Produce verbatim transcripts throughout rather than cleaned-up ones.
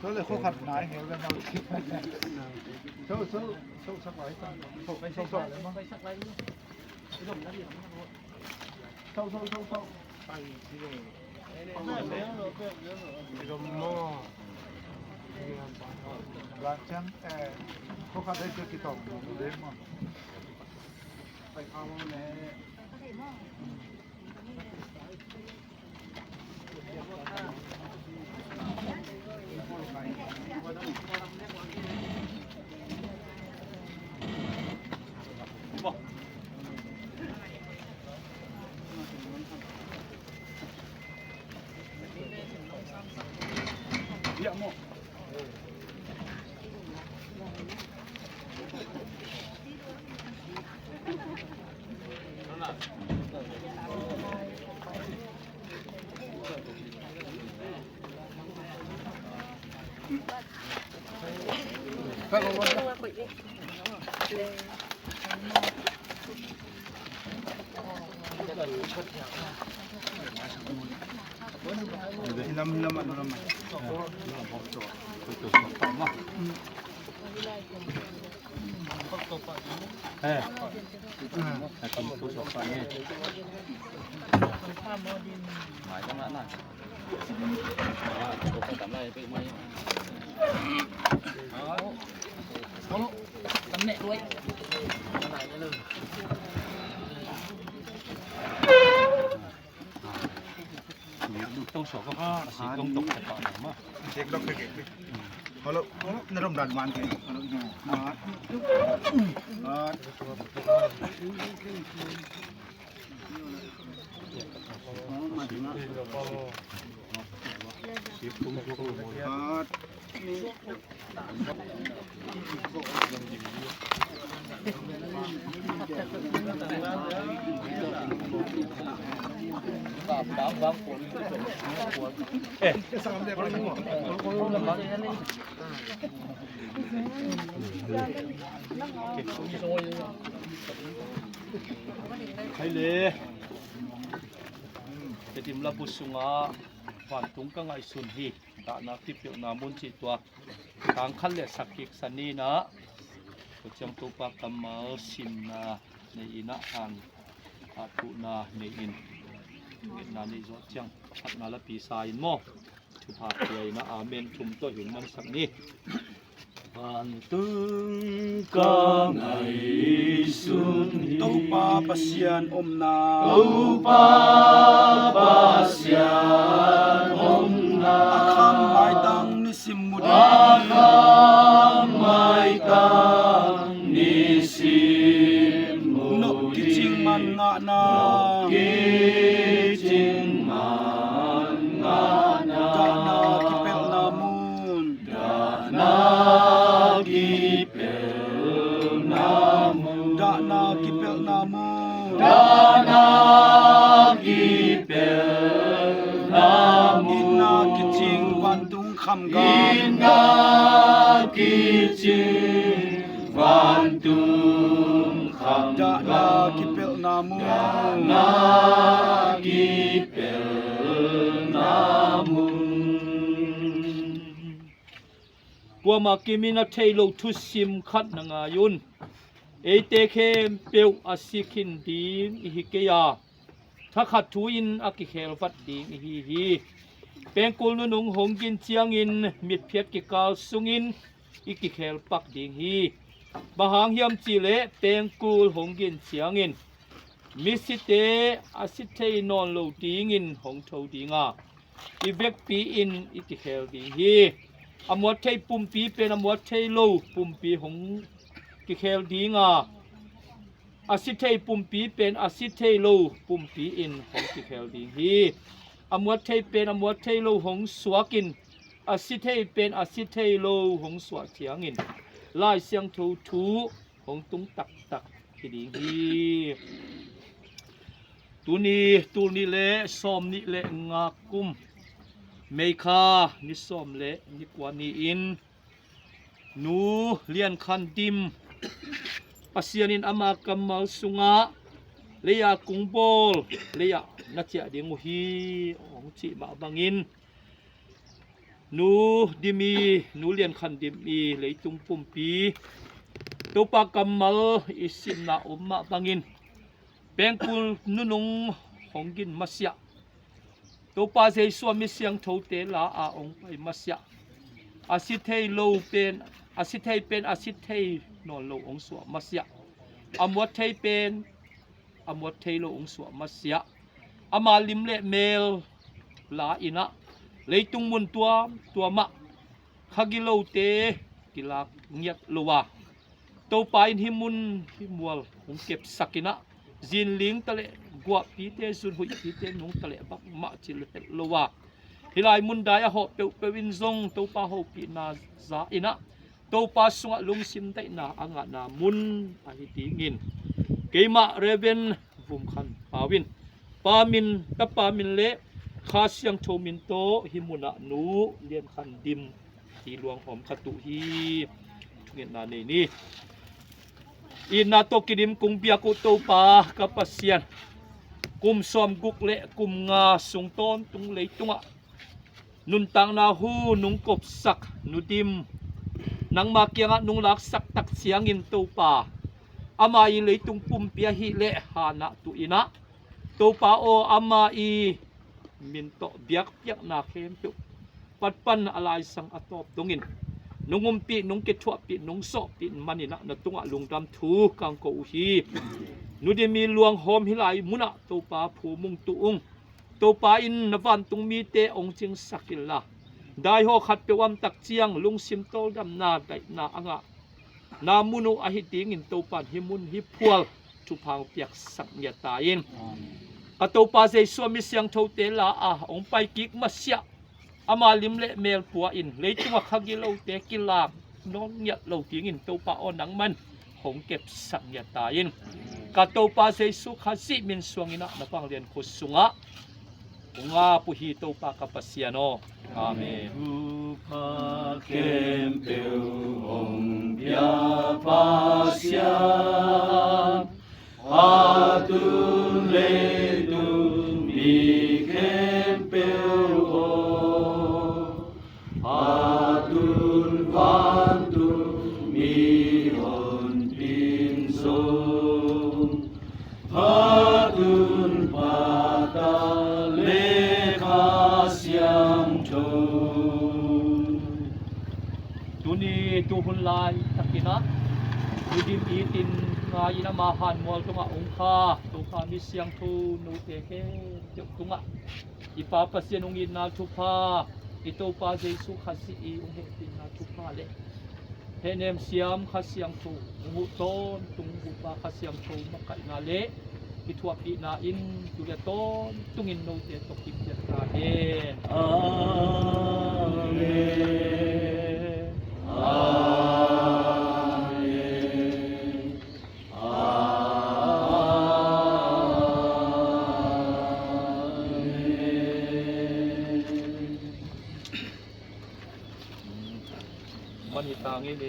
Tole, khua khat nai hel ve nau. So, so, so sak lai. So, so, so, so, so, so. Lam ciang, eh, khua khat dai tu kitawm ding maw? Hilam, hilam, hilam. Hei le, Tedim labu sungah vantung ka ngaihsun hi. Dahna kipelhna mun cih tua tang khat le sak kik sa ni in ah, tua ciang Topa kammal simna nei in ah, han hathuhna nei in, etna nei zawh ciang phatna lapi sa in maw. Thupha pia in ah, amen thum tawh hong mansak ni. Vantung ka ngaihsun hi. Topa Pasian omna. Topa Pasian omna. A kham maitang nisim mu ding. A kham maitang nisim mu ding. Nop kicing man ngahna. Nop kicing man ngahna. Dahna kipelhna mun. Dahna kipelhna mun. Dahna kipelhna mun. Dahna kipelhna mun. Itna kicing vantung kham gam. Itna kicing vantung kham gam. Dahna kipelhna mun. Dahna kipelhna mun. Kuamah kimin a thei lo thusim khat na ngai un. Eite khempeuh a si khin ding i hi kei a, thakhat thu in a kikhel vat ding i hi hi. Pengkul nunung hong gin ciangin mitphiat kikal sungin i kikhel pak ding hi. Bang hang hiam cihleh pengkul hong gin ciangin misite a si thei nawn lo dingin hong tho dinga, i vekpi-in i kikhel ding hi. A muat thei pumpi pen a muat thei lo pumpi hong kikhel dinga, a si thei pumpi pen a si thei lo pumpi in hong kikhel ding hi. A muat thei pen a muat thei lo hong suakin, a si thei pen a si thei lo hong suah ciangin Lai Siangtho thu hong tung taktak hi ding hi. Tuni tul nih le sawm nih le nga kum May kha ni sawm le ni kua ni-in Nu Lian Khan Dim, Pasian in ama kammal sungah lei-a kung bawl, lei-ah na ciah ding uh hi, hong cih mah bangin, Nu Dim i, Nu Lian Khan Dim i leitung pumpi Topa kammal i simna om mah bangin pengkul nunung hong gin masiah, Topa Jesu a mi siangthote la a hong pai masiah, a si thei lo pen, a si thei pen a si thei nawn lo hong suah masiah, a muat thei pen a muat thei lo hong suah masiah, ama lim le mel la inah leitung mun tuamtuamah kha gilote kilak ngiat lo a, Topa in hih mun hih mual hong kepsak inah, zinling ta leh guahpite zun huihpite nungta leh bangmah cil het lo a, hih lai mun dai a hawh peuhpeuh in zong Topa hopihna za inah, Topa sungah lungsim daihna a ngahna mun ahi dingin, keimah Reverend Vum Khan Pau in Pa min, Tapa min le Kha Siangtho min tawh hih munah Nu Lian Khan Dim i luanghawm khat uh hi. Thungetna nei ni. Itna tawh kidim kong biak uh Topa ka Pasian, kum sawmguk le kum nga sung tawntung leitungah nuntakna hu nong kopsak Nu Dim, nangma kiangah nong laksak tak ciangin Topa, ama i leitung pumpi ahih leh hanah tuh inah, Topa aw, ama i min tawh biakpiakna khempeuh patpan a laisang a tawp dongin nong umpih, nong kithuahpih, nong sawhpih maninah na tungah lungdam thu kang ko uh hi. Nu Dim i luanghawm hih lai munah Topa phumung tuh ung. Topa in na vantung mite hong cingsak inla, daihaw khatpeuh a om tak ciang lungsim tawldamna daihna a ngahna mun uh ahi dingin Topa in hih mun hih phual thupha hong piaksak ngiat ta in. Ka Topa Jesu a mi siangthote la a hong paikik masiah, ama lim le mel pua in leitung a kha gilote kilak nawn ngiat lo dingin Topa aw, nangman hong kepsak ngiat ta in. Ka Topa Jesu Khazih min suang inah na vanglian khut sungah kong ap uh hi Topa ka Pasian aw. Amen. Thupha khempeuh hong pia Pasian, a tun leitung mi khempeuh aw, a tun vantung mi honpin zong, a tun pata le Kha Siangtho. Tuni tuhun laitakin ah Nu Dim itin ngai in ama hanmual tungah ong kha Topa mi siangtho note khempeuh tungah i Pa Pasian hong itna thupha, i Topa Jesu Khazih i hong hehpihna thupha le hehnem siam Kha Siangtho hong huh tawntung Topa Kha Siangtho makaihna le i thuahpihna in tu le tawntungin note tawh kiphiat ta hen. Amen. Amen. Amen. Mani tangin e.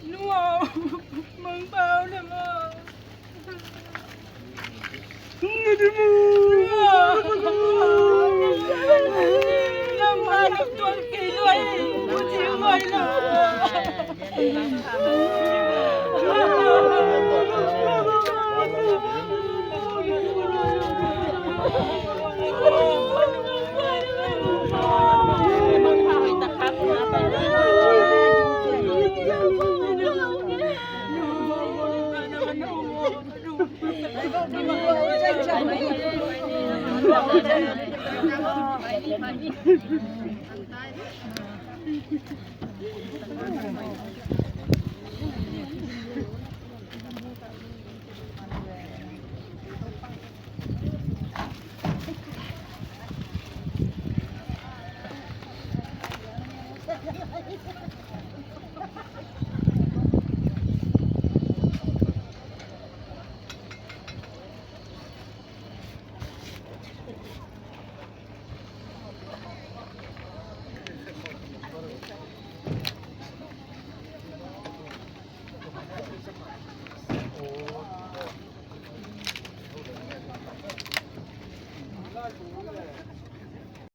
Nuau, mangpau na ma.